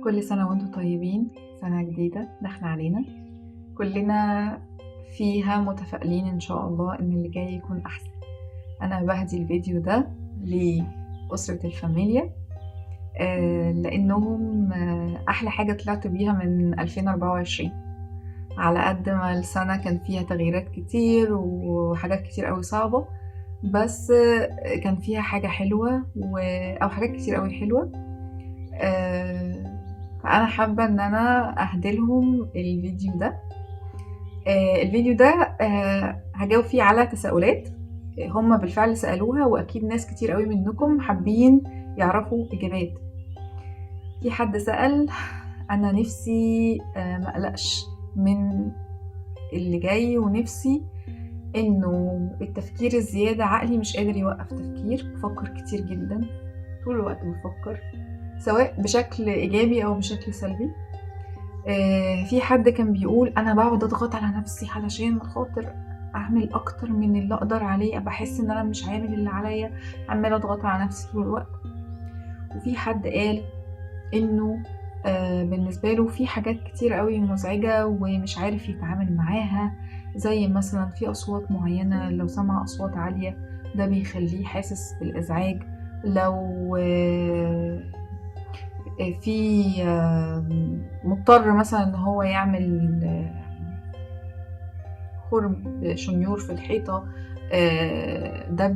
كل سنة وانتم طيبين، سنة جديدة داخلة علينا كلنا فيها متفائلين ان شاء الله ان اللي جاي يكون احسن. انا بهدي الفيديو ده لأسرة الفاميليا لانهم احلى حاجة طلعت بيها من 2024. على قد ما السنة كان فيها تغييرات كتير وحاجات كتير قوي صعبة، بس كان فيها حاجة حلوة او حاجات كتير قوي حلوة. فأنا حابة إن أنا أهديلهم الفيديو ده. الفيديو ده هجاوب فيه على تساؤلات هم بالفعل سألوها، وأكيد ناس كتير قوي منكم حابين يعرفوا إجابات. في حد سأل: أنا نفسي ما أقلقش من اللي جاي، ونفسي إنه التفكير الزيادة، عقلي مش قادر يوقف تفكير، بفكر كتير جدا طول الوقت، بفكر سواء بشكل إيجابي أو بشكل سلبي. في حد كان بيقول أنا بقعد أضغط على نفسي علشان خاطر أعمل أكتر من اللي أقدر عليه، بحس إن أنا مش عامل اللي عليا، عمال أضغط على نفسي طول الوقت. وفي حد قال إنه بالنسبة له في حاجات كتير قوي مزعجة ومش عارف يتعامل معاها، زي مثلا في أصوات معينة لو سمع أصوات عالية ده بيخليه حاسس بالإزعاج، لو في مضطر مثلا ان هو يعمل خرم شنيور في الحيطة، ده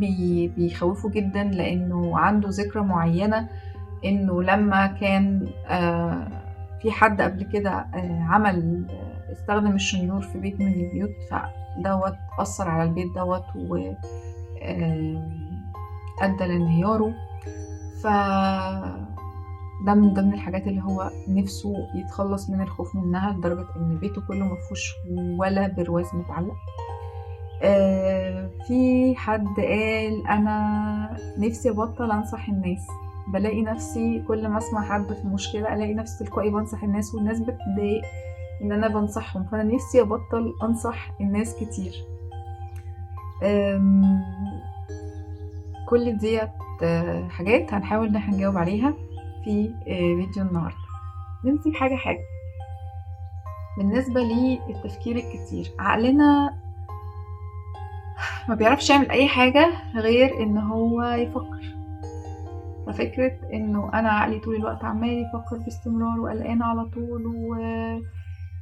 بيخوفه جدا لانه عنده ذكرى معينة انه لما كان في حد قبل كده عمل استخدم الشنيور في بيت من البيوت، فدوت أثر على البيت دوت و أدى لانهياره. ف ده من ضمن الحاجات اللي هو نفسه يتخلص من الخوف منها، لدرجة ان بيته كله مفهوش ولا برواز متعلق. في حد قال انا نفسي ابطل انصح الناس، بلاقي نفسي كل ما اسمع حد في مشكلة الاقي نفسي تلقائي بنصح الناس، والناس بتضايق ان انا بنصحهم، فانا نفسي ابطل انصح الناس كتير. كل ديت حاجات هنحاول ان احنا نجاوب عليها في فيديو النهاردة. نمسك حاجة حاجة. بالنسبة للتفكير الكتير، عقلنا ما بيعرفش يعمل اي حاجة غير ان هو يفكر. ففكرة انه انا عقلي طول الوقت عمال يفكر باستمرار وقلقان على طول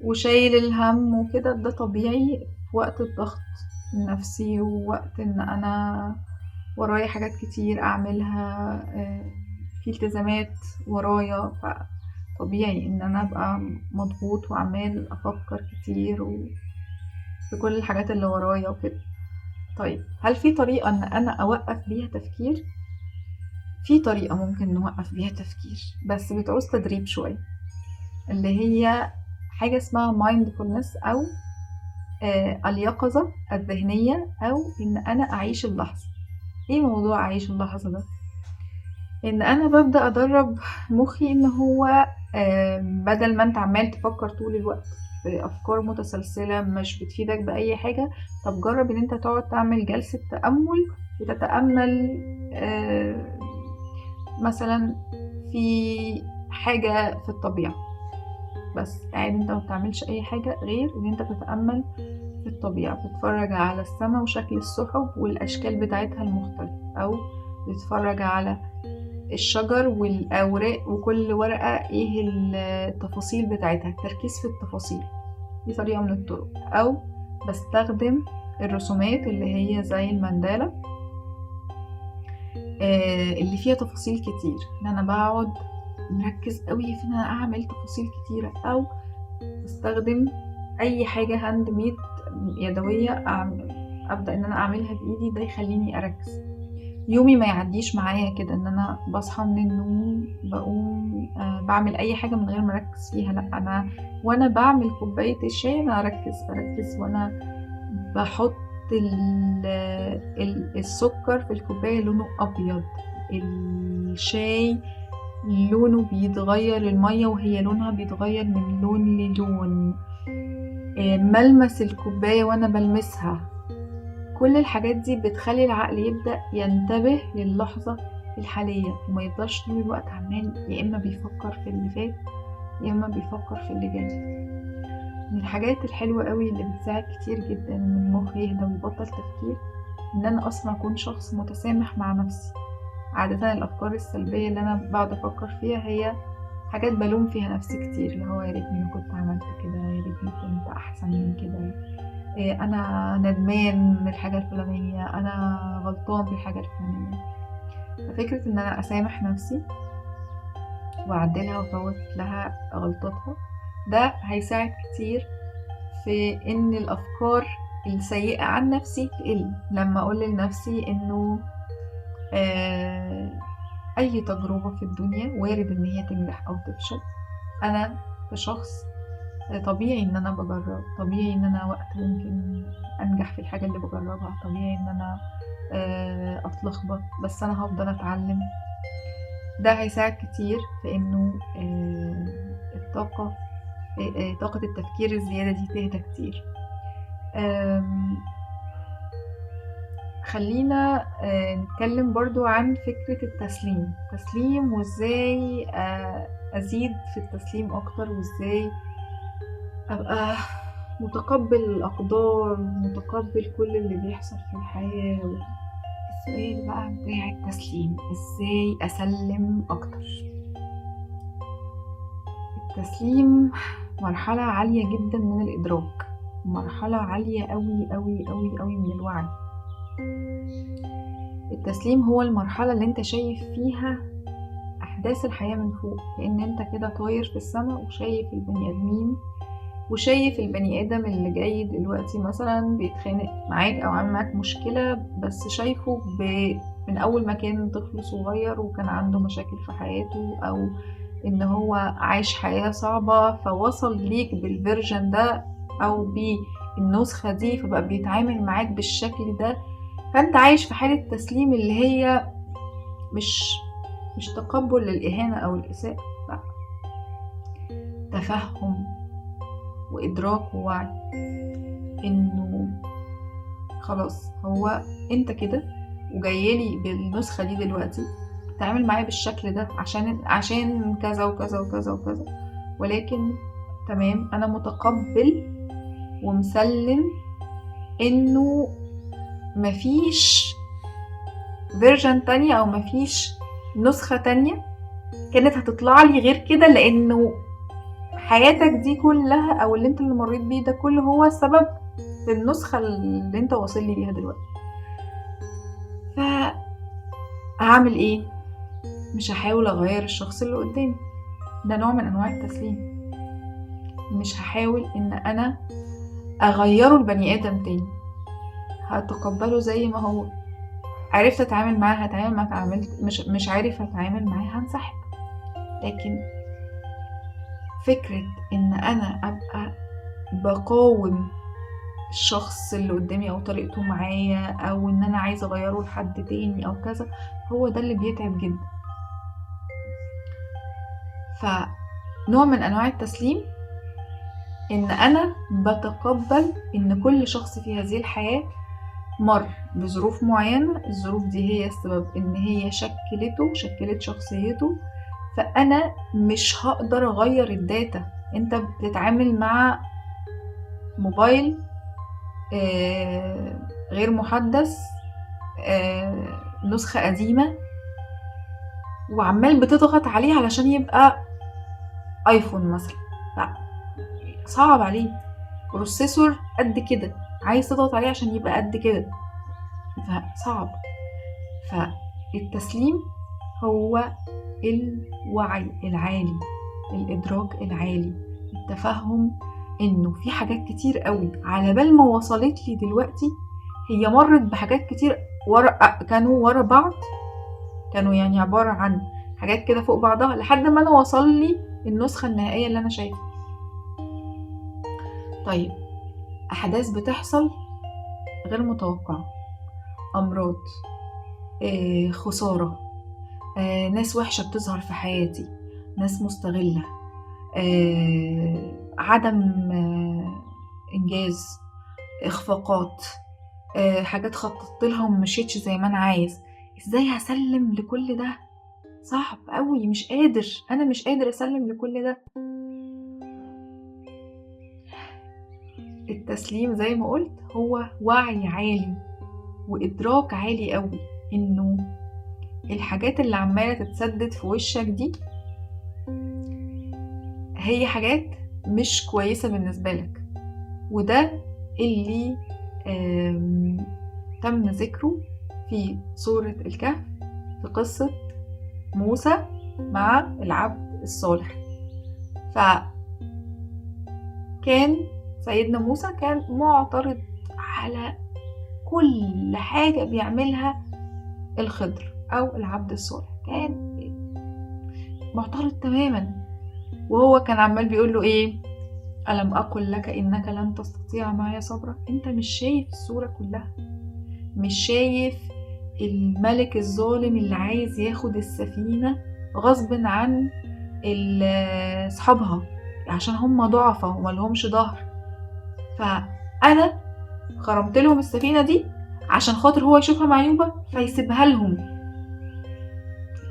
وشايل الهم وكده، ده طبيعي في وقت الضغط النفسي ووقت ان انا ورايا حاجات كتير اعملها، في التزامات ورايا، فطبيعي ان انا ابقى مضغوط وعمال افكر كتير في كل الحاجات اللي ورايا وكده. طيب هل في طريقة ان انا اوقف بيها تفكير؟ في طريقة ممكن نوقف بيها تفكير، بس بتعوز تدريب شوية، اللي هي حاجة اسمها mindfulness او اليقظة الذهنية، او ان انا اعيش اللحظة. ايه موضوع اعيش اللحظة ده؟ ان انا ببدأ ادرب مخي ان هو بدل ما انت عمال تفكر طول الوقت في افكار متسلسلة مش بتفيدك باي حاجة، طب جرب ان انت تقعد تعمل جلسة تأمل وتتأمل مثلا في حاجة في الطبيعة، بس قاعد انت ما بتعملش اي حاجة غير ان انت بتتأمل في الطبيعة، بتتفرج على السماء وشكل السحب والاشكال بتاعتها المختلفة، او بتتفرج على الشجر والأوراق وكل ورقة ايه التفاصيل بتاعتها، التركيز في التفاصيل. دي طريقة من الطرق. او بستخدم الرسومات اللي هي زي الماندالا اللي فيها تفاصيل كتير، ان انا بقعد مركز قوي في ان انا اعمل تفاصيل كتيرة، او بستخدم اي حاجة handmade يدوية ابدأ ان انا اعملها بايدي، ده يخليني اركز. يومي ما يعديش معايا كده ان انا بصحى من النوم بقوم بعمل اي حاجة من غير ما اركز فيها، لا انا وانا بعمل كوباية الشاي انا اركز وانا بحط السكر في الكوباية لونه ابيض، الشاي لونه بيتغير، المية وهي لونها بيتغير من لون للون، ملمس الكوباية وانا بلمسها، كل الحاجات دي بتخلي العقل يبدأ ينتبه للحظة الحالية وما يفضلش طول الوقت عمال يا إما بيفكر في اللي فات يا اما بيفكر في اللي جاي. من الحاجات الحلوة قوي اللي بتساعد كتير جدا ان المخ يهدى ويبطل تفكير، ان انا اصلا اكون شخص متسامح مع نفسي. عادة الافكار السلبية اللي انا بقعد افكر فيها هي حاجات بلوم فيها نفسي كتير، اللي هو يا ريتني ما كنت عملت كده، يا ريتني كنت احسن من كده، انا ندمان من الحاجة الفلانية، انا غلطان في الحاجة الفلانية. ففكرة ان انا اسامح نفسي واعدلها وافوت لها غلطتها، ده هيساعد كتير في ان الافكار السيئة عن نفسي تقل. لما اقول لنفسي انه اي تجربة في الدنيا وارد ان هي تنجح او تفشل، انا كشخص طبيعي ان انا بجرب، طبيعي ان انا وقت ممكن انجح في الحاجة اللي بجربها، طبيعي ان انا اتلخبط، بس انا هفضل اتعلم. ده هيساعد كتير في انه طاقة التفكير الزيادة دي تهدى كتير. خلينا نتكلم برضو عن فكرة التسليم، تسليم وازاي ازيد في التسليم اكتر، وازاي ابقى متقبل الاقدار، متقبل كل اللي بيحصل في الحياة. السؤال بقى بتاع التسليم، ازاي اسلم اكتر؟ التسليم مرحلة عالية جدا من الادراك، مرحلة عالية قوي قوي قوي قوي من الوعي. التسليم هو المرحلة اللي انت شايف فيها احداث الحياة من فوق، كأن انت كده طاير في السماء وشايف البني ادمين، وشايف البني ادم اللي جاي دلوقتي مثلا بيتخانق معاك او عامل معاك مشكلة، بس شايفه من اول ما كان طفل صغير وكان عنده مشاكل في حياته، او ان هو عايش حياة صعبة، فوصل ليك بال version ده او بالنسخة دي، فبقى بيتعامل معاك بالشكل ده. فانت عايش في حالة تسليم اللي هي مش تقبل للإهانة او الإساءة، لا، تفهم وإدراك ووعي إنه خلاص هو أنت كده وجايلي بالنسخة دي دلوقتي، تعامل معايا بالشكل ده عشان كذا وكذا وكذا وكذا، ولكن تمام أنا متقبل ومسلم إنه مفيش version تانية أو مفيش نسخة تانية كانت هتطلع لي غير كده، لأنه حياتك دي كلها او اللي انت اللي مريت بيه ده كله هو السبب في النسخة اللي انت واصل لي بيها دلوقتي. فهعمل ايه؟ مش هحاول اغير الشخص اللي قدامي، ده نوع من انواع التسليم. مش هحاول ان انا اغيره البني ادم تاني، هتقبله زي ما هو. عرفت اتعامل معاه هتعامل معاه، اتعاملت مش عارف اتعامل معاه هنسحب. لكن فكرة ان انا ابقى بقاوم الشخص اللي قدامي او طريقته معايا او ان انا عايزة اغيره لحد تاني او كذا، هو ده اللي بيتعب جدا. فنوع من انواع التسليم ان انا بتقبل ان كل شخص في هذه الحياة مر بظروف معينة، الظروف دي هي السبب ان هي شكلت شخصيته، فأنا مش هقدر أغير ال data. أنت بتتعامل مع موبايل غير محدث، نسخة قديمة، وعمال بتضغط عليه علشان يبقى آيفون مثلا، لا صعب عليه، processor قد كده عايز تضغط عليه عشان يبقى قد كده، فصعب. فالتسليم هو الوعي العالي، الإدراك العالي، التفهم إنه في حاجات كتير قوي على بال ما وصلت لي دلوقتي هي مرت بحاجات كتير ورا، كانوا ورا بعض، كانوا يعني عبارة عن حاجات كده فوق بعضها لحد ما أنا وصل لي النسخة النهائية اللي أنا شايفها. طيب أحداث بتحصل غير متوقعة، أمراض، خسارة، ناس وحشة بتظهر في حياتي، ناس مستغلة، عدم إنجاز، إخفاقات، حاجات خططت لها ومشيتش زي ما أنا عايز. إزاي هسلم لكل ده؟ صعب قوي، مش قادر، أنا مش قادر أسلم لكل ده. التسليم زي ما قلت هو وعي عالي وإدراك عالي قوي إنه الحاجات اللي عمالة تتسدد في وشك دي هي حاجات مش كويسة بالنسبة لك. وده اللي تم ذكره في سورة الكهف في قصة موسى مع العبد الصالح. فكان سيدنا موسى كان معترض على كل حاجة بيعملها الخضر أو العبد الصالح، كان معترض تماما، وهو كان عمال بيقول له إيه؟ ألم أقل لك إنك لن تستطيع معي صبرا. أنت مش شايف الصورة كلها، مش شايف الملك الظالم اللي عايز ياخد السفينة غصب عن أصحابها عشان هم ضعفة وما لهمش ظهر، فأنا خرمت لهم السفينة دي عشان خاطر هو يشوفها معيوبة فيسيبها لهم.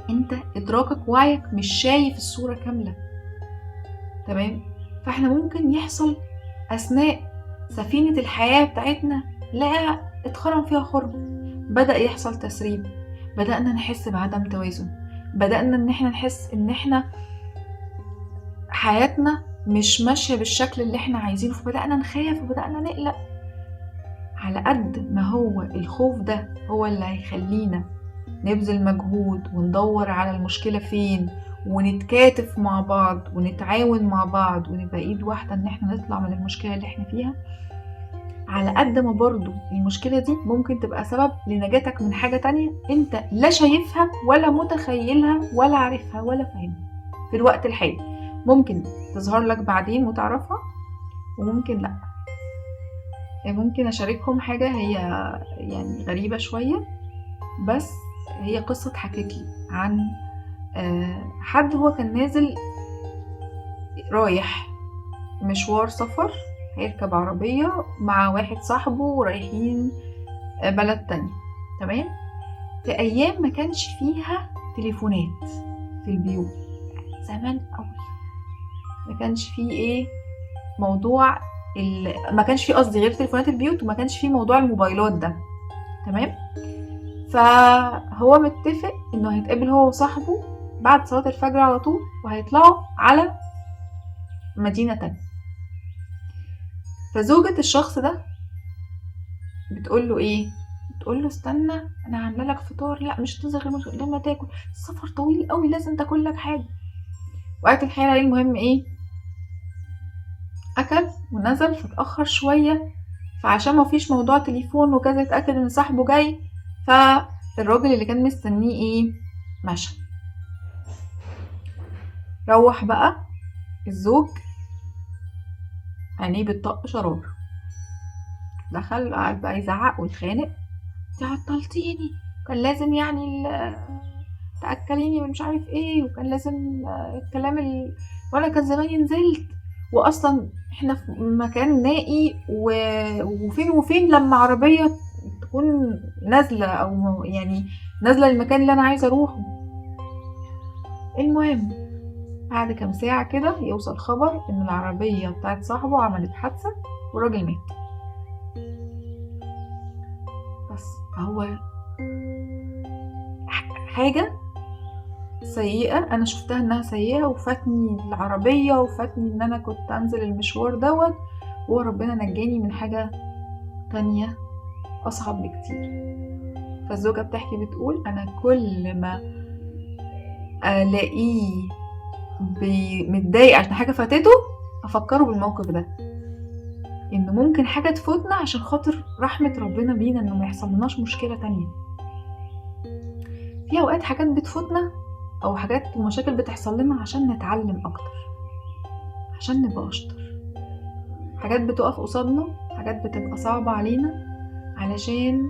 انت ادراكك وعيك مش شايف الصورة كاملة، تمام؟ فاحنا ممكن يحصل اثناء سفينة الحياة بتاعتنا لا اتخرم فيها خرم، بدأ يحصل تسريب، بدأنا نحس بعدم توازن، بدأنا ان احنا نحس ان احنا حياتنا مش ماشية بالشكل اللي احنا عايزينه، فبدأنا نخاف وبدأنا نقلق. على قد ما هو الخوف ده هو اللي هيخلينا نبذل مجهود وندور على المشكلة فين ونتكاتف مع بعض ونتعاون مع بعض ونبقى ايد واحدة ان احنا نطلع من المشكلة اللي احنا فيها، على قد ما برضو المشكلة دي ممكن تبقى سبب لنجاتك من حاجة تانية انت لا شايفها ولا متخيلها ولا عارفها ولا فاهمها في الوقت الحالي. ممكن تظهر لك بعدين وتعرفها وممكن لا. ممكن اشارككم حاجة هي يعني غريبة شوية، بس هي قصة اتحكت لي عن حد هو كان نازل رايح مشوار سفر، هيركب عربية مع واحد صاحبه ورايحين بلد تانية، تمام؟ في أيام ما كانش فيها تليفونات في البيوت، زمان قوي ما كانش فيه ايه موضوع ما كانش فيه قصدي غير تليفونات البيوت، وما كانش فيه موضوع الموبايلات ده، تمام؟ فهو متفق انه هيتقابل هو وصاحبه بعد صلاة الفجر على طول وهيطلعوا على مدينة تانية. فزوجة الشخص ده بتقول له ايه؟ بتقول له استنى انا عامله لك فطار، لا مش هتنزل غير لما تاكل، السفر طويل قوي لازم تاكل لك حاجه. وقعت الحيله عليه. المهم ايه، اكل ونزل، فتاخر شويه، فعشان ما فيش موضوع تليفون وكذا يتاكد ان صاحبه جاي، فالراجل اللي كان مستنيه ايه مشى. روح بقى الزوج عينيه بتطق شرار، دخل قعد بقى يزعق ويتخانق، انت عطلتيني، كان لازم يعني تاكليني ومش عارف ايه، وكان لازم الكلام وانا كان زماني نزلت، واصلا احنا في مكان نائي وفين وفين لما عربيه تكون نازله او يعني نازله المكان اللي انا عايزه اروحه. المهم بعد كام ساعة كده يوصل خبر ان العربية بتاعت صاحبه عملت حادثة والراجل مات. بس هو حاجة سيئة انا شفتها انها سيئة، وفاتني العربية وفاتني ان انا كنت انزل المشوار دوت، وربنا نجاني من حاجة تانية اصعب بكتير. فالزوجة بتحكي بتقول انا كل ما الاقيه متضايق عشان حاجة فاتته افكره بالموقف ده، انه ممكن حاجة تفوتنا عشان خاطر رحمة ربنا بينا انه ما يحصلناش مشكلة تانية. في اوقات حاجات بتفوتنا او حاجات ومشاكل بتحصل لنا عشان نتعلم اكتر، عشان نبقى اشطر. حاجات بتقف قصادنا، حاجات بتبقى صعبة علينا علشان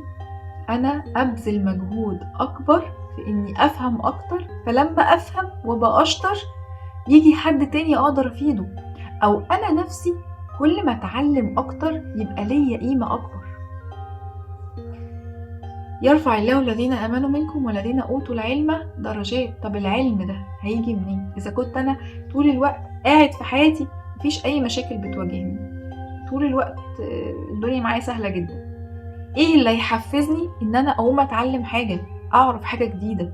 انا ابذل مجهود اكبر في اني افهم اكتر، فلما افهم وابقى اشطر يجي حد تاني اقدر افيده، او انا نفسي كل ما اتعلم اكتر يبقى ليا قيمة اكبر. يرفع الله الذين امنوا منكم والذين اوتوا العلم درجات. طب العلم ده هيجي منين اذا كنت انا طول الوقت قاعد في حياتي مفيش اي مشاكل بتواجهني؟ طول الوقت الدنيا معايا سهلة جدا، ايه اللي هيحفزني ان انا اقوم اتعلم حاجة، اعرف حاجة جديدة؟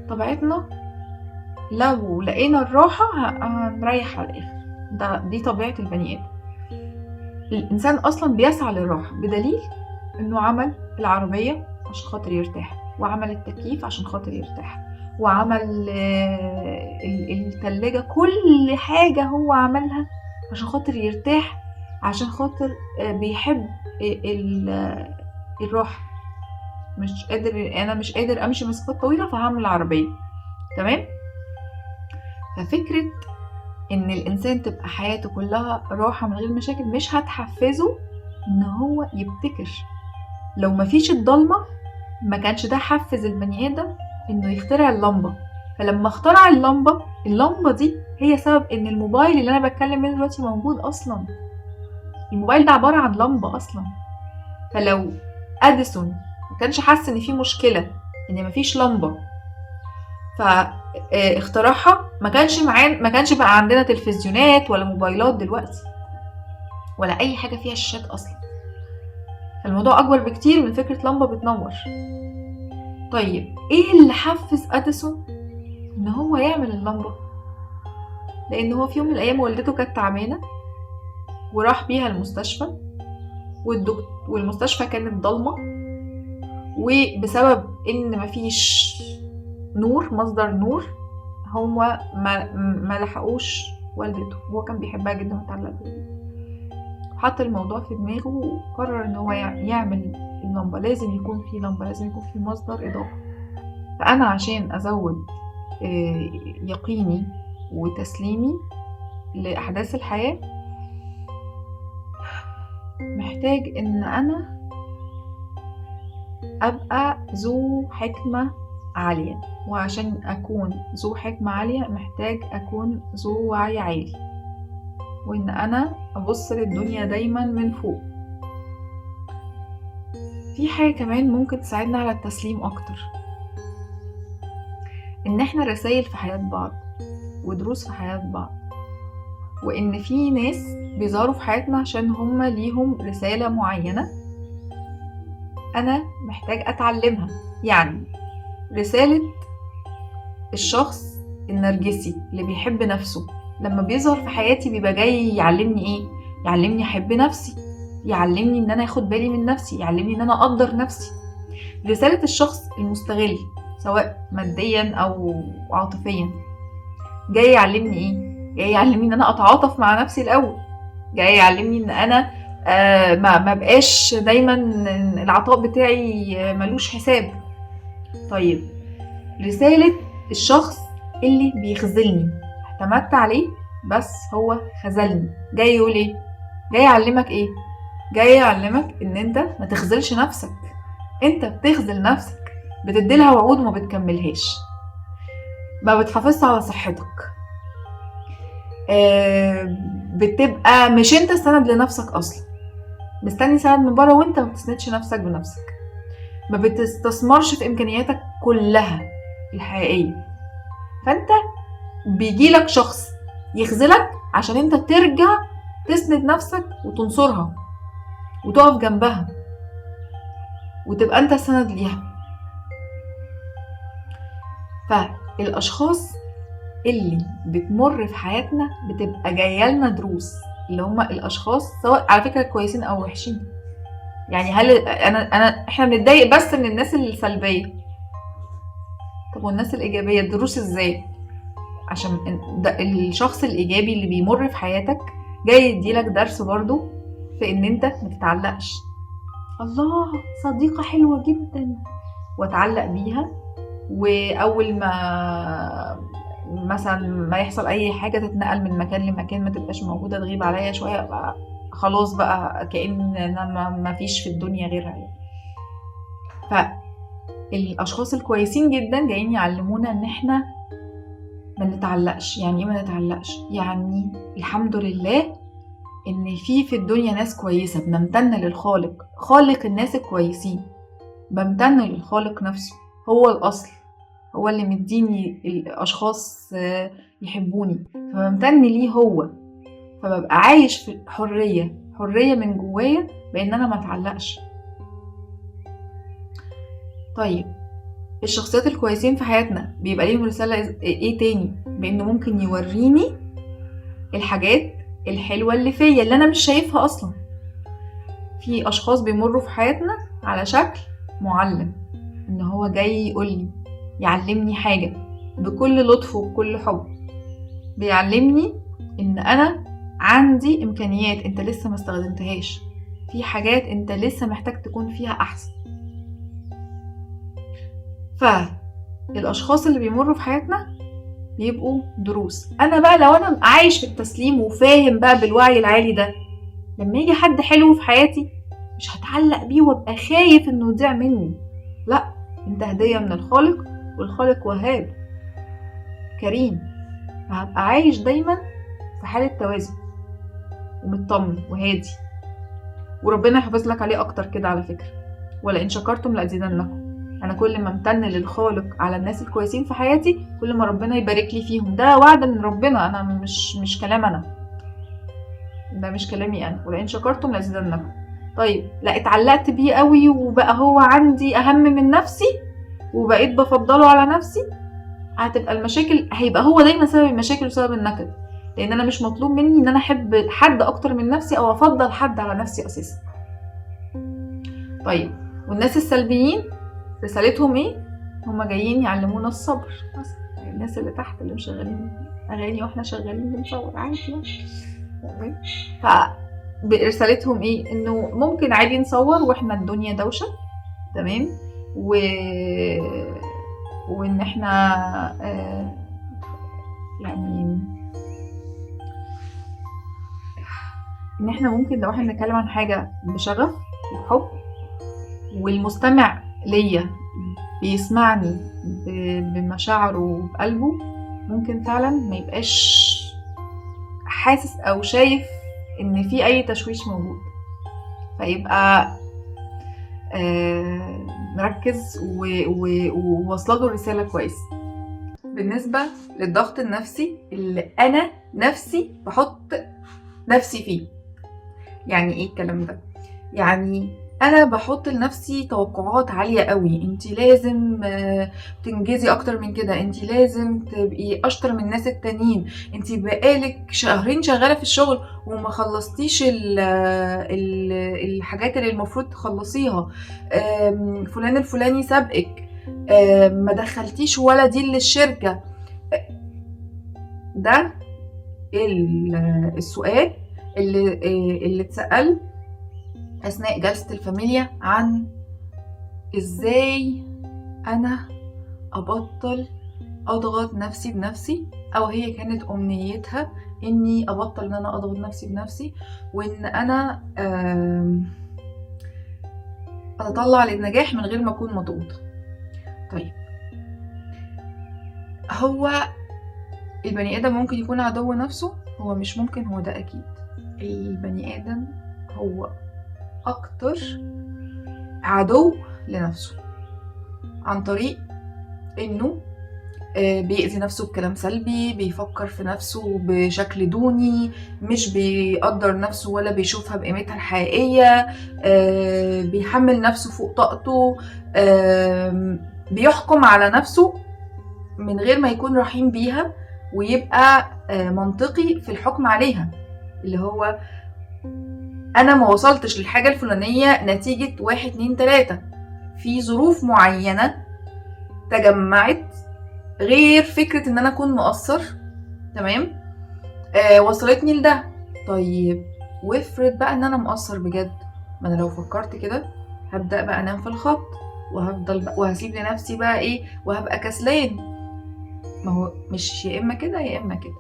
طبيعتنا لو لقينا الراحة هنريح على الاخر، دي طبيعة البني ادم. الانسان اصلا بيسعى للراحة، بدليل انه عمل العربية عشان خاطر يرتاح، وعمل التكييف عشان خاطر يرتاح، وعمل التلاجة، كل حاجة هو عملها عشان خاطر يرتاح، عشان خاطر بيحب الراحة. مش قادر، انا مش قادر امشي مسافات طويلة فهعمل عربية، تمام؟ ففكرة ان الانسان تبقى حياته كلها راحة من غير مشاكل مش هتحفزه ان هو يبتكر. لو مفيش الضلمة ما كانش ده حفز البني ادم انه يخترع اللمبة، فلما اخترع اللمبة، اللمبة دي هي سبب ان الموبايل اللي انا بتكلم منه دلوقتي موجود اصلا. الموبايل ده عبارة عن لمبة اصلا. فلو اديسون ما كانش حاسس ان في مشكلة ان مفيش لمبة فاخترعها، ما كانش معاه، ما كانش بقى عندنا تلفزيونات ولا موبايلات دلوقتي ولا اي حاجة فيها شاشات اصلا. الموضوع اكبر بكتير من فكرة لمبة بتنور. طيب ايه اللي حفز اديسون ان هو يعمل اللمبة؟ لان هو في يوم من الايام والدته كانت تعبانة وراح بيها المستشفى، والمستشفى كانت ضلمة، وبسبب ان مفيش نور، مصدر نور، هو ما لحقوش والدته، وهو كان بيحبها جدا ومتعلق بيها. حط الموضوع في دماغه وقرر ان هو يعمل اللمبة. لازم يكون في لمبة، لازم يكون في مصدر إضاءة. فأنا عشان أزود يقيني وتسليمي لأحداث الحياة، محتاج إن أنا أبقى ذو حكمة عالية، وعشان أكون ذو حكمة عالية محتاج أكون ذو وعي عالي، وإن أنا أبص للدنيا دايما من فوق. في حاجة كمان ممكن تساعدنا على التسليم أكتر، إن إحنا رسائل في حياة بعض ودروس في حياة بعض، وإن في ناس بيظهروا في حياتنا عشان هم ليهم رسالة معينة أنا محتاج أتعلمها. يعني رسالة الشخص النرجسي اللي بيحب نفسه لما بيظهر في حياتي بيبقى جاي يعلمني إيه؟ يعلمني أحب نفسي، يعلمني إن أنا أخد بالي من نفسي، يعلمني إن أنا أقدر نفسي. رسالة الشخص المستغل سواء ماديا أو عاطفيا جاي يعلمني إيه؟ جاي يعلمني إن أنا أتعاطف مع نفسي الأول، جاي يعلمني إن أنا ما بقاش دايما العطاء بتاعي ملوش حساب. طيب رسالة الشخص اللي بيخذلني، اعتمدت عليه بس هو خذلني، جاي يقول ايه؟ جاي يعلمك ايه؟ جاي يعلمك ان انت ما تخذلش نفسك. انت بتخذل نفسك، بتديلها وعود وما بتكملهاش، ما بتحافظش على صحتك، بتبقى مش انت السند لنفسك اصلا، مستني سند من بره وانت ما بتسندش نفسك بنفسك، ما بتستثمرش في امكانياتك كلها الحقيقية. فانت بيجيلك شخص يخذلك عشان انت ترجع تسند نفسك وتنصرها وتقف جنبها وتبقى انت سند ليها. فالاشخاص اللي بتمر في حياتنا بتبقى جاية لنا دروس، اللي هم الاشخاص سواء على فكرة كويسين او وحشين. يعني هل انا احنا بنتضايق بس من الناس السلبية، طب والناس الايجابية الدروس ازاي؟ عشان ده الشخص الايجابي اللي بيمر في حياتك جاي يديلك درس برضو في ان انت ما تتعلقش. الله، صديقه حلوة جدا واتعلق بيها، واول ما مثلا ما يحصل اي حاجة تتنقل من مكان لمكان، ما تبقاش موجودة، تغيب عليا شوية، بقى خلاص بقى كأن انا ما فيش في الدنيا غيرها يعني. فالاشخاص الكويسين جدا جايين يعلمونا ان احنا ما نتعلقش. يعني ايه ما نتعلقش؟ يعني الحمد لله ان في الدنيا ناس كويسة، بنمتن للخالق، خالق الناس الكويسين، بمتن للخالق نفسه، هو الاصل، هو اللي مديني الاشخاص يحبوني، فبمتن ليه هو. فببقى عايش في حرية، حرية من جوايا بان انا ما اتعلقش. طيب الشخصيات الكويسين في حياتنا بيبقى ليهم رسالة ايه تاني؟ بانه ممكن يوريني الحاجات الحلوة اللي فيا اللي انا مش شايفها اصلا. في اشخاص بيمروا في حياتنا على شكل معلم، ان هو جاي يقولي يعلمني حاجة بكل لطف وبكل حب، بيعلمني ان انا عندي امكانيات انت لسه ما استخدمتهاش، في حاجات انت لسه محتاج تكون فيها احسن. فالاشخاص اللي بيمروا في حياتنا بيبقوا دروس. انا بقى لو انا عايش في التسليم وفاهم بقى بالوعي العالي ده، لما يجي حد حلو في حياتي مش هتعلق بيه وابقى خايف انه يضيع مني. لا، انت هدية من الخالق، والخالق وهاب كريم، فهبقى عايش دايما في حالة توازن ومطمن وهادي، وربنا يحافظ لك عليه اكتر كده على فكرة. ولئن شكرتم لأزيدنكم. انا كل ما امتن للخالق على الناس الكويسين في حياتي كل ما ربنا يبارك لي فيهم. ده وعد من ربنا، انا مش كلام انا، ده مش كلامي انا. ولئن شكرتم لأزيدنكم. طيب لا، اتعلقت بيه قوي وبقى هو عندي اهم من نفسي وبقيت بفضله على نفسي، هتبقى المشاكل، هيبقى هو دايما سبب المشاكل وسبب النكد، لان انا مش مطلوب مني ان انا احب حد اكتر من نفسي او افضل حد على نفسي اساسا. طيب والناس السلبيين رسالتهم ايه؟ هما جايين يعلمونا الصبر. مثلا الناس اللي تحت اللي مشغلين اغاني واحنا شغالين بنصور عادي يعني، فرسالتهم ايه؟ انه ممكن عادي نصور واحنا الدنيا دوشه، تمام، وان احنا يعني ان احنا ممكن لو احنا بنتكلم عن حاجة بشغف وحب والمستمع ليا بيسمعني بمشاعره وبقلبه، ممكن فعلا ما يبقاش حاسس او شايف ان في اي تشويش موجود، فيبقى مركز ووصل له الرسالة كويس. بالنسبة للضغط النفسي اللي انا نفسي بحط نفسي فيه، يعني ايه الكلام ده؟ يعني انا بحط لنفسي توقعات عالية قوي، انتي لازم تنجزي اكتر من كده، انتي لازم تبقي اشطر من الناس التانيين، انتي بقالك شهرين شغالة في الشغل وما خلصتيش الحاجات اللي المفروض تخلصيها، فلان الفلاني سابقك، ما دخلتيش ولا دي للشركة. ده السؤال اللي اتسأل أثناء جلسة الفاميليا عن إزاي أنا أبطل أضغط نفسي بنفسي، أو هي كانت أمنيتها إني أبطل إن أنا أضغط نفسي بنفسي، وإن أنا أتطلع للنجاح من غير ما أكون مضغوطة. طيب هو البني آدم ممكن يكون عدو نفسه؟ هو مش ممكن، هو ده أكيد. البني آدم هو أكتر عدو لنفسه، عن طريق إنه بيأذي نفسه بكلام سلبي، بيفكر في نفسه بشكل دوني، مش بيقدر نفسه ولا بيشوفها بقيمتها الحقيقية، بيحمل نفسه فوق طاقته، بيحكم على نفسه من غير ما يكون رحيم بيها ويبقى منطقي في الحكم عليها، اللي هو أنا ما وصلتش للحاجة الفلانية نتيجة 1 2 3، في ظروف معينة تجمعت غير فكرة إن أنا أكون مقصر، تمام، وصلتني لده. طيب وافرض بقى إن أنا مقصر بجد، ما أنا لو فكرت كده هبدأ بقى أنام في الخط، وهفضل بقى وهسيب لنفسي بقى إيه، وهبقى كسلان. ما هو مش يا إما كده يا إما كده.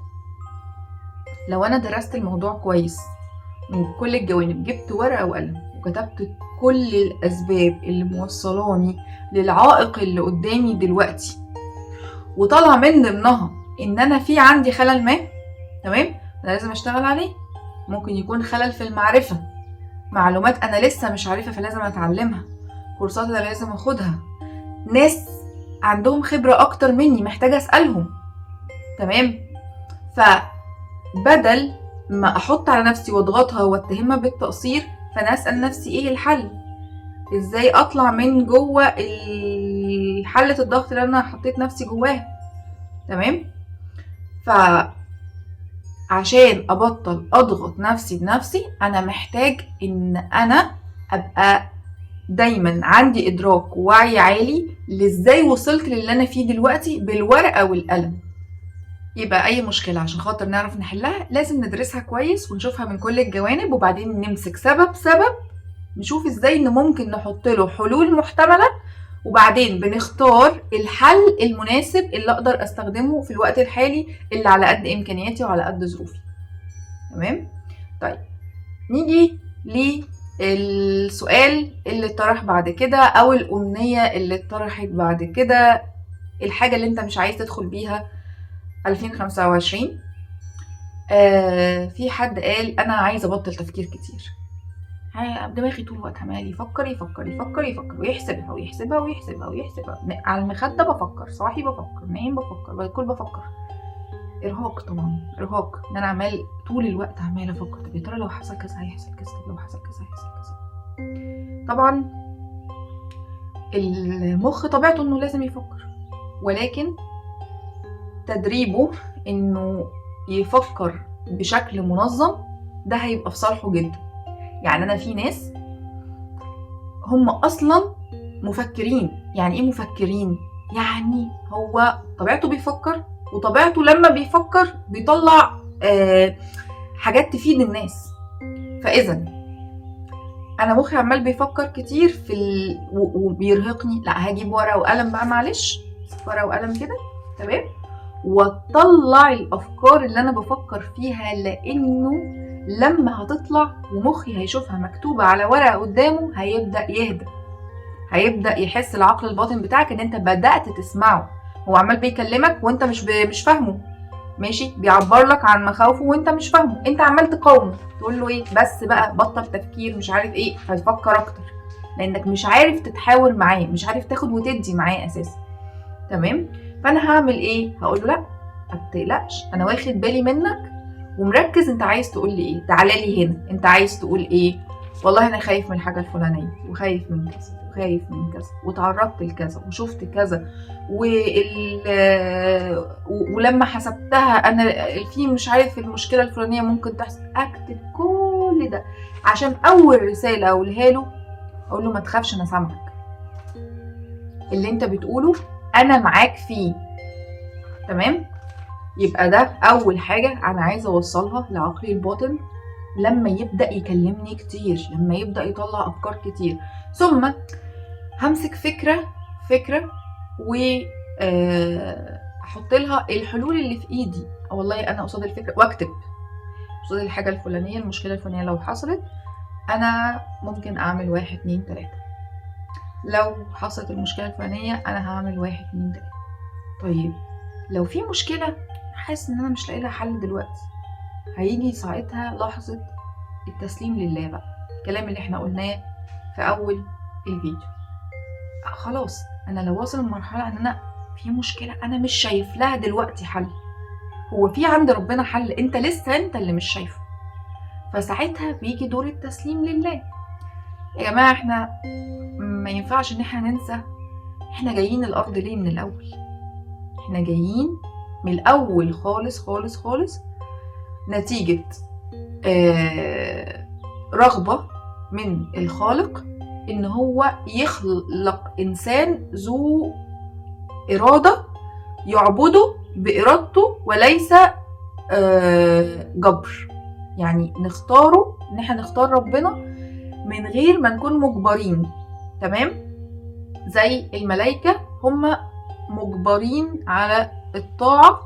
لو أنا درست الموضوع كويس من كل الجوانب، جبت ورقة وقلم وكتبت كل الأسباب اللي موصلاني للعائق اللي قدامي دلوقتي، وطلع من ضمنها إن أنا في عندي خلل ما، تمام، أنا لازم أشتغل عليه. ممكن يكون خلل في المعرفة، معلومات أنا لسه مش عارفة فلازم أتعلمها، كورسات أنا لازم أخدها، ناس عندهم خبرة أكتر مني محتاجة أسألهم، تمام. فبدل ما احط على نفسي واضغطها واتهمها بالتقصير، فانا اسال نفسي ايه الحل، ازاي اطلع من جوه حله الضغط اللي انا حطيت نفسي جواها. تمام؟ فعشان ابطل اضغط نفسي بنفسي، انا محتاج ان انا ابقى دايما عندي ادراك ووعي عالي لازاي وصلت للي انا فيه دلوقتي بالورقة والقلم. يبقى اي مشكلة عشان خاطر نعرف نحلها لازم ندرسها كويس ونشوفها من كل الجوانب، وبعدين نمسك سبب سبب نشوف ازاي ان ممكن نحط له حلول محتملة، وبعدين بنختار الحل المناسب اللي اقدر استخدمه في الوقت الحالي اللي على قد امكانياتي وعلى قد ظروفي. تمام؟ طيب نيجي للسؤال اللي اتطرح بعد كده، او الامنية اللي اتطرحت بعد كده، الحاجة اللي انت مش عايز تدخل بيها 2025. في حد قال انا عايز ابطل تفكير كتير، دماغي طول الوقت عمال يفكر يفكر يفكر يفكر ويحسبها ويحسبها ويحسبها ويحسبها، على المخدة بفكر، صاحي بفكر، نايم بفكر، باكل بفكر. ارهاق طبعا، ارهاق ان انا عمال طول الوقت عمال افكر، طب يا ترى لو حصل كذا هيحصل كذا، طب لو حصل كذا هيحصل كذا. طبعا المخ طبيعته انه لازم يفكر، ولكن تدريبه انه يفكر بشكل منظم ده هيبقى في صالحه جدا. يعني انا في ناس هم اصلا مفكرين. يعني ايه مفكرين؟ يعني هو طبيعته بيفكر، وطبيعته لما بيفكر بيطلع حاجات تفيد الناس. فاذا انا مخي عمال بيفكر كتير في وبيرهقني، لا هجيب ورقة وقلم بقى، معلش ورقة وقلم كده، تمام، واطلع الافكار اللي انا بفكر فيها، لانه لما هتطلع ومخي هيشوفها مكتوبة على ورقة قدامه هيبدا يهدى، هيبدا يحس العقل الباطن بتاعك ان انت بدات تسمعه. هو عمال بيكلمك وانت مش فاهمه، ماشي، بيعبر لك عن مخاوفه وانت مش فاهمه، انت عمال تقاومه تقول له ايه بس بقى بطل تفكير مش عارف ايه، فيفكر اكتر لانك مش عارف تتحاور معاه، مش عارف تاخد وتدي معاه اساسا. تمام؟ فانا هعمل ايه؟ هقول له لا ما تقلقش، انا واخد بالي منك ومركز، انت عايز تقول لي ايه، تعالى لي هنا، انت عايز تقول ايه؟ والله انا خايف من الحاجة الفلانية، وخايف من كذا، وخايف من كذا، وتعرضت لكذا، وشفت كذا، ولما حسبتها انا في مش عارف المشكلة الفلانية ممكن تحصل. اكتب كل ده عشان اول رسالة اقولها له اقول له ما تخافش انا سامعك، اللي انت بتقوله انا معاك فيه. تمام؟ يبقى ده اول حاجة انا عايزه اوصلها لعقلي الباطن لما يبدا يكلمني كتير، لما يبدا يطلع افكار كتير. ثم همسك فكرة فكرة واحط لها الحلول اللي في ايدي. والله انا قصاد الفكرة، واكتب قصاد الحاجة الفلانية، المشكلة الفلانية لو حصلت انا ممكن اعمل 1 2 3، لو حصلت المشكلة الفلانية انا هعمل 1 2 3. طيب لو في مشكلة حاسس ان انا مش لاقي لها حل دلوقتي، هيجي ساعتها لحظة التسليم لله بقى، الكلام اللي احنا قلناه في اول الفيديو. خلاص انا لو واصل لمرحلة ان انا في مشكلة انا مش شايف لها دلوقتي حل، هو في عند ربنا حل، انت لسه انت اللي مش شايفه. فساعتها بيجي دور التسليم لله. يا جماعة احنا ما ينفعش ان احنا ننسى احنا جايين الارض ليه من الاول. احنا جايين من الاول خالص خالص خالص نتيجة رغبة من الخالق ان هو يخلق انسان ذو ارادة يعبده بارادته وليس جبر. يعني نختاره ان احنا نختار ربنا من غير ما نكون مجبرين. تمام؟ زي الملائكة هم مجبرين على الطاعة،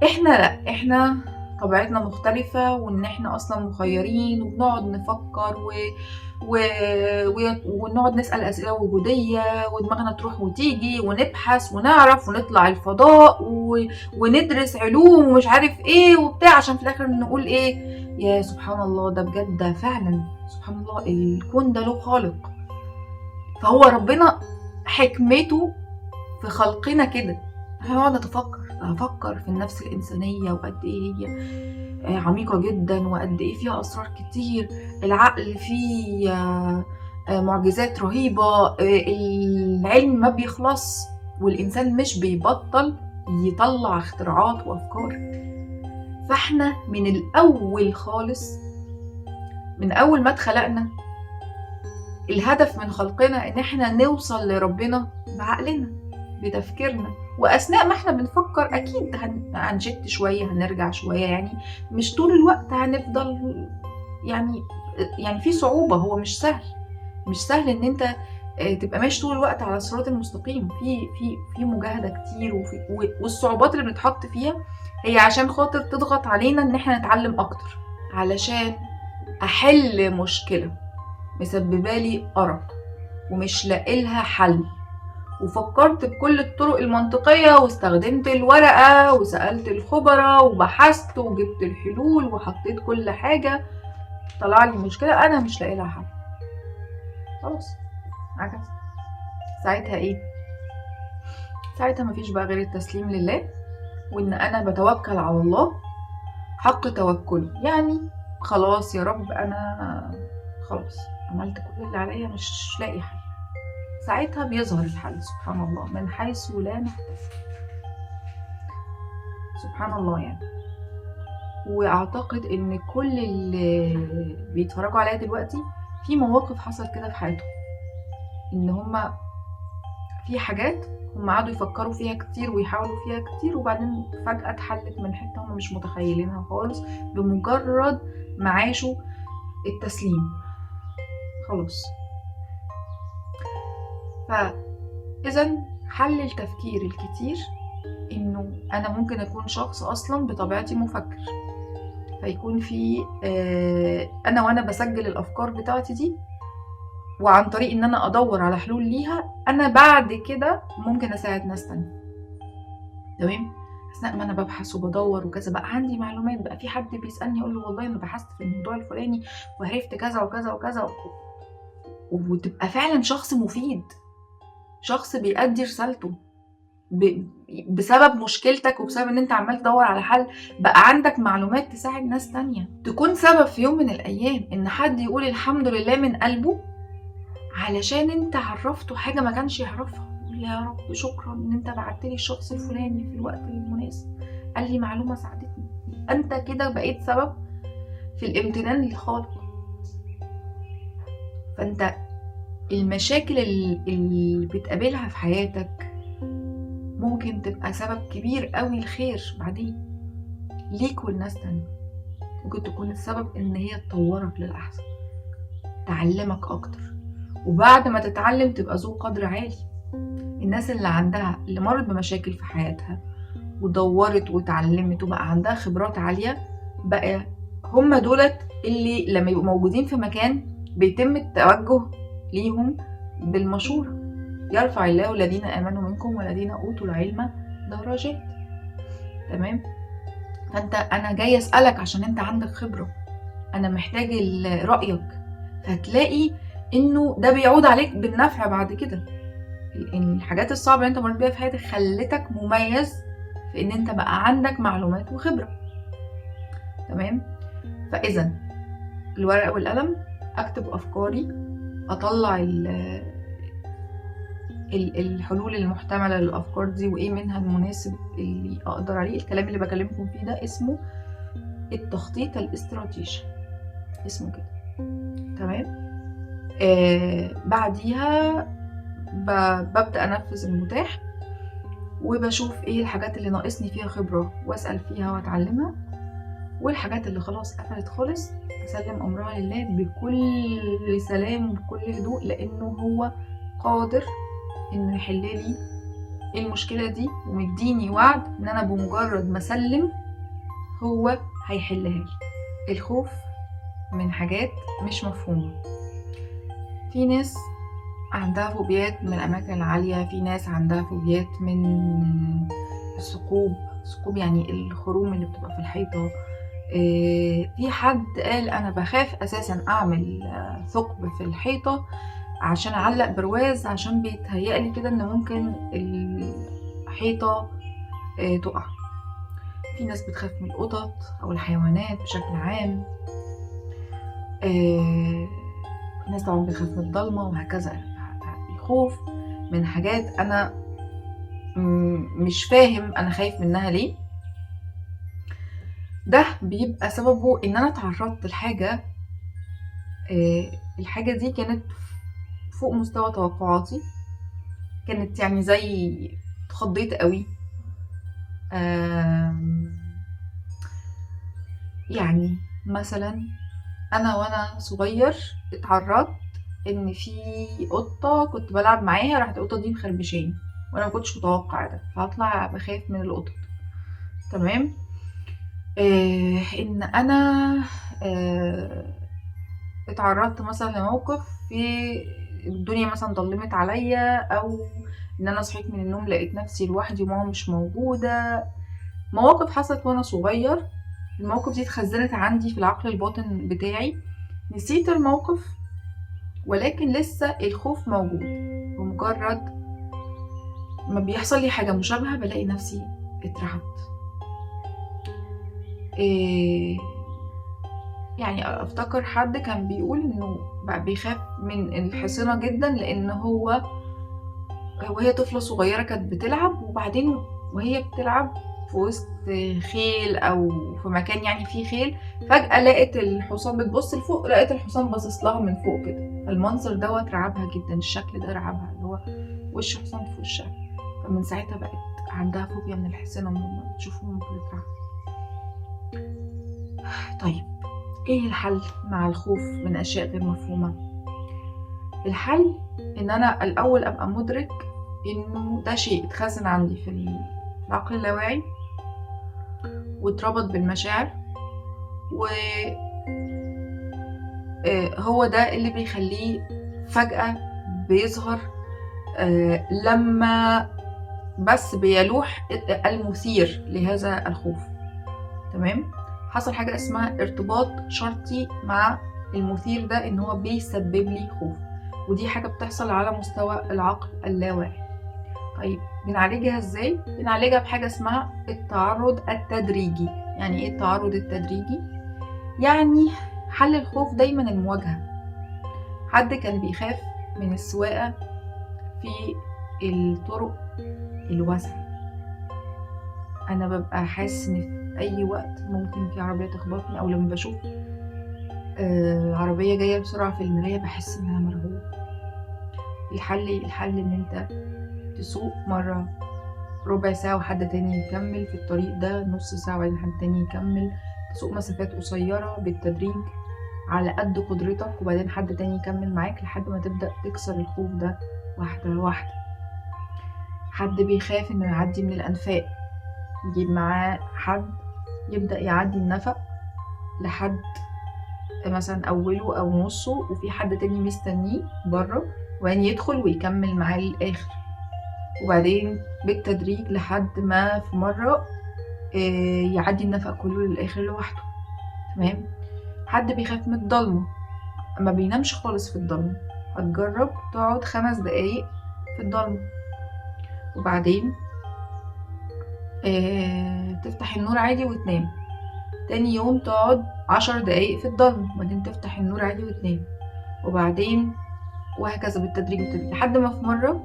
احنا لا، احنا طبيعتنا مختلفة، وان احنا اصلا مخيرين وبنقعد نفكر ونقعد نسأل اسئلة وجودية، ودماغنا تروح وتيجي، ونبحث ونعرف ونطلع الفضاء وندرس علوم ومش عارف ايه وبتاع، عشان في الاخر نقول ايه، يا سبحان الله ده بجد، ده فعلا سبحان الله الكون ده له خالق. فهو ربنا حكمته في خلقنا كده. احنا نقعد نتفكر، افكر في النفس الانسانية وقد ايه هي عميقة جدا وقد ايه فيها اسرار كتير، العقل فيه معجزات رهيبة، العلم ما بيخلص والانسان مش بيبطل يطلع اختراعات وافكار. فاحنا من الاول خالص، من اول ما اتخلقنا، الهدف من خلقنا ان احنا نوصل لربنا بعقلنا بتفكيرنا، واثناء ما احنا بنفكر اكيد هنشت شوية، هنرجع شوية، يعني مش طول الوقت هنفضل يعني في صعوبة. هو مش سهل، مش سهل ان انت تبقى ماشي طول الوقت على الصراط المستقيم، في في في مجاهدة كتير، والصعوبات اللي بنتحط فيها هي عشان خاطر تضغط علينا ان احنا نتعلم اكتر. علشان احل مشكلة مسببالي ارق ومش لاقيلها حل، وفكرت بكل الطرق المنطقية واستخدمت الورقة وسألت الخبراء وبحثت وجبت الحلول وحطيت كل حاجة، طلع لي مشكلة أنا مش لاقي لها حل، خلاص عكس. ساعتها إيه؟ ساعتها مفيش بقى غير التسليم لله، وإن أنا بتوكل على الله حق توكله. يعني خلاص يا رب أنا خلاص عملت كل اللي عليا، مش لاقي حل. ساعتها بيظهر الحل سبحان الله من حيث لا نحتسب، سبحان الله يعني. واعتقد ان كل اللي بيتفرجوا عليا دلوقتي في مواقف حصل كده في حياتهم، ان هما في حاجات هما قعدوا يفكروا فيها كتير ويحاولوا فيها كتير، وبعدين فجأة اتحلت من حتة هما مش متخيلينها خالص، بمجرد ما عاشوا التسليم خلاص. فإذا حل التفكير الكتير إنه أنا ممكن أكون شخص أصلا بطبيعتي مفكر، فيكون في أنا وأنا بسجل الأفكار بتاعتي دي، وعن طريق إن أنا أدور على حلول ليها، أنا بعد كده ممكن أساعد ناس تانية. تمام؟ أثناء ما أنا ببحث وبدور وكذا بقى عندي معلومات، بقى في حد بيسألني يقول له والله أنا بحثت في الموضوع الفلاني وعرفت كذا وكذا وكذا، وتبقى فعلا شخص مفيد، شخص بيأدي رسالته بسبب مشكلتك وبسبب ان انت عمال تدور على حل، بقى عندك معلومات تساعد ناس تانية، تكون سبب في يوم من الايام ان حد يقول الحمد لله من قلبه علشان انت عرفته حاجة ما كانش يعرفها. يقول يا رب شكرا ان انت بعتلي الشخص الفلاني في الوقت المناسب، قال لي معلومة ساعدتني. انت كده بقيت سبب في الامتنان للخالق. فانت المشاكل اللي بتقابلها في حياتك ممكن تبقى سبب كبير قوي الخير بعدين ليك والناس تانية. ممكن تكون السبب ان هي تطورك للأحسن، تعلمك اكتر، وبعد ما تتعلم تبقى ذو قدر عالي. الناس اللي عندها، اللي مرت بمشاكل في حياتها ودورت وتعلمت وبقى عندها خبرات عالية، بقى هم دولت اللي لما يبقوا موجودين في مكان بيتم التوجه ليهم بالمشورة. يرفع الله الذين آمنوا منكم والذين أوتوا العلم درجات. تمام؟ فأنت أنا جاي أسألك عشان أنت عندك خبرة، أنا محتاج رأيك. فهتلاقي إنه ده بيعود عليك بالنفع بعد كده. الحاجات الصعبة اللي أنت مريت بيها في حياتك خلتك مميز في إن أنت بقى عندك معلومات وخبرة. تمام؟ فإذا الورقة والقلم، أكتب أفكاري، أطلع الحلول المحتملة للأفكار دي وإيه منها المناسب اللي أقدر عليه. الكلام اللي بكلمكم فيه ده اسمه التخطيط الاستراتيجي، اسمه كده. تمام؟ بعديها ببدأ أنفذ المتاح، وبشوف إيه الحاجات اللي ناقصني فيها خبرة وأسأل فيها وأتعلمها، والحاجات اللي خلاص قفلت خالص أسلم أمرها لله بكل سلام وبكل هدوء، لأنه هو قادر إنه يحل لي المشكلة دي، ومديني وعد إن أنا بمجرد ما أسلم هو هيحلها لي. الخوف من حاجات مش مفهومة. في ناس عندها فوبيات من الأماكن العالية، في ناس عندها فوبيات من الثقوب، ثقوب يعني الخروم اللي بتبقى في الحيطة. في حد قال أنا بخاف أساسا أعمل ثقب في الحيطة عشان أعلق برواز، عشان بيتهيألي كده إن ممكن الحيطة تقع. في ناس بتخاف من القطط أو الحيوانات بشكل عام، ناس طبعا بتخاف من الضلمة وهكذا. الخوف من حاجات أنا مش فاهم أنا خايف منها ليه، ده بيبقى سببه إن أنا اتعرضت لحاجة، الحاجة دي كانت فوق مستوى توقعاتي، كانت يعني زي اتخضيت قوي. يعني مثلا انا وانا صغير اتعرضت ان في قطة كنت بلعب معاها، راحت القطة دي مخربشاني وانا ما كنتش متوقع ده، فهطلع بخاف من القطط. تمام. ان انا اتعرضت مثلا لموقف في الدنيا مثلا ضلمت عليا، او ان انا صحيت من النوم لقيت نفسي لوحدي وماما مش موجودة. مواقف حصلت وانا صغير، المواقف دي اتخزنت عندي في العقل الباطن بتاعي، نسيت الموقف ولكن لسه الخوف موجود. بمجرد ما بيحصل لي حاجة مشابهة بلاقي نفسي اترعبت. يعني افتكر حد كان بيقول انه بقى بيخاف من الحصينة جدا، لان هو وهي طفلة صغيرة كانت بتلعب، وبعدين وهي بتلعب في وسط خيل او في مكان يعني فيه خيل، فجأة لقت الحصان بتبص لفوق، لقت الحصان باصص لها من فوق كده، فالمنظر دوت رعبها جدا، الشكل ده رعبها، اللي هو وش حصان في وشها. فمن ساعتها بقت عندها فوبيا من الحصينة، لما تشوفهم بترعب. طيب ايه الحل مع الخوف من اشياء غير مفهومة؟ الحل ان انا الاول ابقى مدرك انه ده شيء اتخزن عندي في العقل اللاواعي واتربط بالمشاعر، وهو ده اللي بيخليه فجأة بيظهر لما بس بيلوح المثير لهذا الخوف. تمام. حصل حاجة اسمها ارتباط شرطي مع المثير ده، ان هو بيسبب لي خوف، ودي حاجة بتحصل على مستوى العقل اللاواعي. طيب بنعالجها ازاي؟ بنعالجها بحاجة اسمها التعرض التدريجي. يعني ايه التعرض التدريجي؟ يعني حل الخوف دايما المواجهة. حد كان بيخاف من السواقة في الطرق الواسعة، انا ببقى حاسس ان في اي وقت ممكن في عربية تخبطني، او لما بشوف عربية جاية بسرعة في المراية بحس ان انا مرعوب. الحل ان انت تسوق مرة ربع ساعة وحد تاني يكمل في الطريق ده نص ساعة، وبعدين حد تاني يكمل. تسوق مسافات قصيرة بالتدريج على قد قدرتك، وبعدين حد تاني يكمل معاك لحد ما تبدأ تكسر الخوف ده واحدة واحدة. حد بيخاف انه يعدي من الأنفاق، يجيب معاه حد يبدأ يعدي النفق لحد مثلا أوله أو نصه، وفي حد تاني مستنيه بره، وبعدين يدخل ويكمل معاه للآخر، وبعدين بالتدريج لحد ما في مرة يعدي النفق كله للآخر لوحده. تمام. حد بيخاف من الضلمة، ما بينامش خالص في الضلمة، هتجرب تقعد 5 دقايق في الضلمة، وبعدين تفتح النور عادي وتنام. تاني يوم تقعد 10 دقايق في الضلمة، وبعدين تفتح النور عادي وتنام، وبعدين وهكذا بالتدريج بالتدريج لحد ما في مرة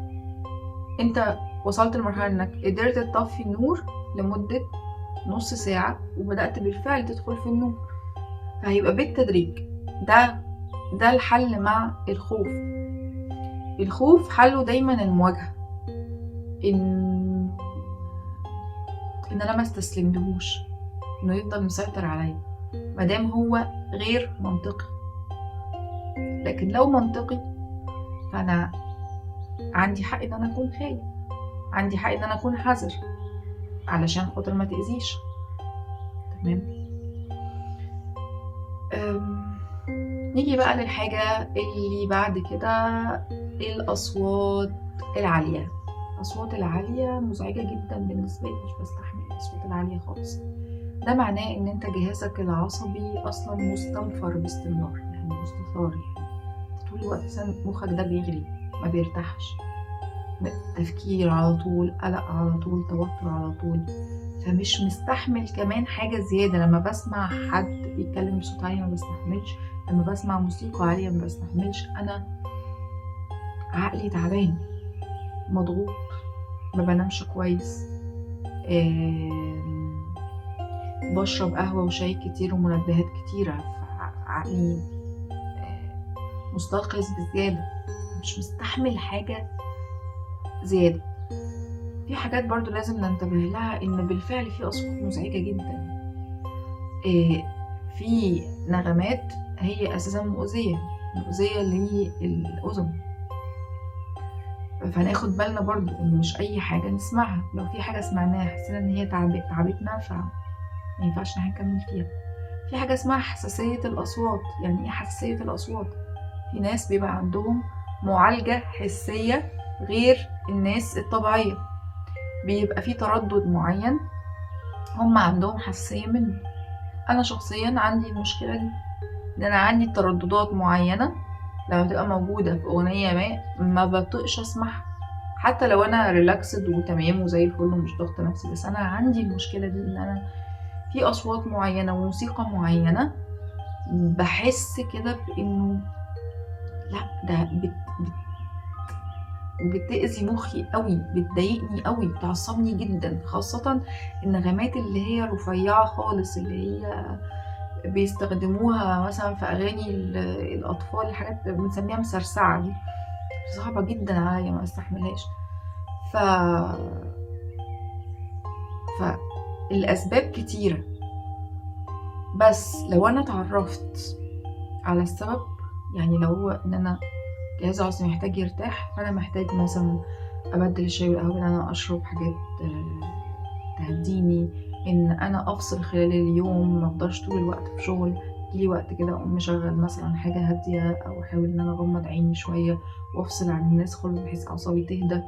انت وصلت لمرحلة انك قدرت تطفي النور لمدة نص ساعة، وبدأت بالفعل تدخل في النوم. فهيبقى بالتدريج. ده الحل مع الخوف. الخوف حله دايما المواجهة، ان انا ما استسلملهوش، انه يفضل مسيطر عليا مادام هو غير منطقي. لكن لو منطقي فانا عندي حق ان انا اكون خايف، عندي حق ان انا اكون حذر علشان خاطر ما تأذيش. تمام. نيجي بقى للحاجة اللي بعد كده، الأصوات العالية. الأصوات العالية مزعجة جدا بالنسبة لي، مش بستحمل الأصوات العالية خالص. ده معناه ان انت جهازك العصبي اصلا مستنفر باستمرار، يعني مستثار، يعني طول الوقت مخك ده بيغلي، ما بيرتاحش، تفكير على طول، قلق على طول، توتر على طول. فمش مستحمل كمان حاجة زيادة. لما بسمع حد بيتكلم بصوت عالي ما بستحملش، لما بسمع موسيقى عالية ما بستحملش. أنا عقلي تعبان، مضغوط، ما بنامش كويس، بشرب قهوة وشاي كتير ومنبهات كتيرة، فعقلي مستيقظ بزيادة، مش مستحمل حاجة زيادة. في حاجات برضو لازم ننتبه لها، إن بالفعل في أصوات مزعجة جدا، في نغمات هي أساسا مؤذية للأذن، فناخد بالنا برضو إن مش أي حاجة نسمعها. لو في حاجة سمعناها حسينا إن هي تعبتنا، فما ينفعش إن احنا نكمل فيها. في حاجة اسمها حساسية الأصوات. يعني إيه حساسية الأصوات؟ في ناس بيبقى عندهم معالجة حسية غير الناس الطبيعية، بيبقى في تردد معين هم عندهم حساسية منه. أنا شخصيا عندي المشكلة دي، إن أنا عندي ترددات معينة لما بتبقى موجودة في أغنية ما بطيقش أسمعها، حتى لو أنا ريلاكسد وتمام وزي الفل ومش ضغط نفسي، بس أنا عندي المشكلة دي إن أنا في أصوات معينة وموسيقى معينة بحس كده بإنه لا، ده بتأذي مخي قوي، بتضايقني قوي، بتعصبني جدا، خاصة النغمات اللي هي رفيعة خالص اللي هي بيستخدموها مثلا في أغاني الأطفال، الحاجات بنسميها مسرسعة دي صعبة جدا عليا، ما استحملهاش. فالأسباب كتيرة، بس لو أنا تعرفت على السبب، يعني لو هو إن أنا جهاز عصبي محتاج يرتاح، فأنا محتاج مثلا أبدل الشاي والقهوة، إن أنا أشرب حاجات تهديني، إن أنا أفصل خلال اليوم، ما أفضلش طول الوقت في شغل، يجيلي وقت كده أقوم مشغل مثلا حاجة هادية، أو أحاول إن أنا أغمض عيني شوية وأفصل عن الناس خالص بحيث أعصابي تهدى.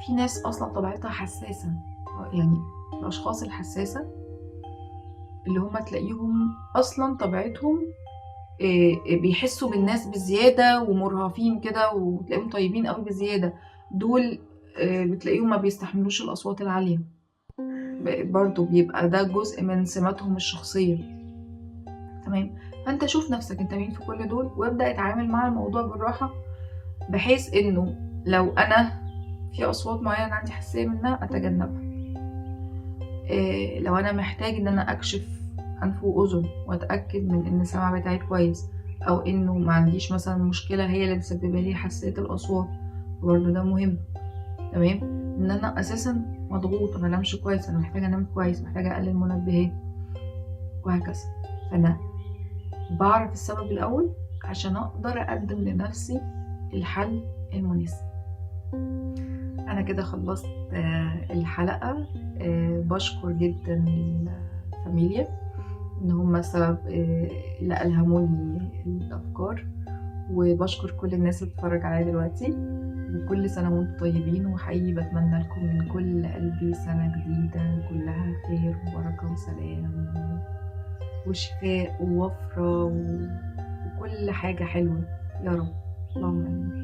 في ناس أصلا طبيعتها حساسة، يعني الأشخاص الحساسة اللي هم تلاقيهم أصلا طبيعتهم بيحسوا بالناس بزيادة ومرهفين كده، وتلاقيهم طيبين قوي بزيادة، دول بتلاقيهم ما بيستحملوش الأصوات العالية، برضو بيبقى ده جزء من سماتهم الشخصية. تمام، فأنت شوف نفسك انت مين في كل دول، وابدأ اتعامل مع الموضوع بالراحة، بحيث انه لو انا في أصوات معينة عندي حساسية منها أتجنبها. لو أنا محتاج إن أنا أكشف أنف وأذن وأتأكد من إن السمع بتاعي كويس، أو إنه ما عنديش مثلا مشكلة هي اللي مسببة لي حساسية الأصوات، برضه ده مهم. تمام، إن أنا أساسا مضغوطة، ما نامش كويس، أنا محتاجة أنام كويس، محتاجة أقلل منبهات، وهكذا. فأنا بعرف السبب الأول عشان أقدر أقدم لنفسي الحل المناسب. أنا كده خلصت الحلقة. بشكر جدا الفاميليا إن هم سبب اللي ألهموني الأفكار، وبشكر كل الناس اللي بتتفرج عليا دلوقتي، وكل سنة وانتم طيبين، وحقيقي بتمنى لكم من كل قلبي سنة جديدة كلها خير وبركة وسلام وشفاء ووفرة وكل حاجة حلوة يا رب. اللهم آمين.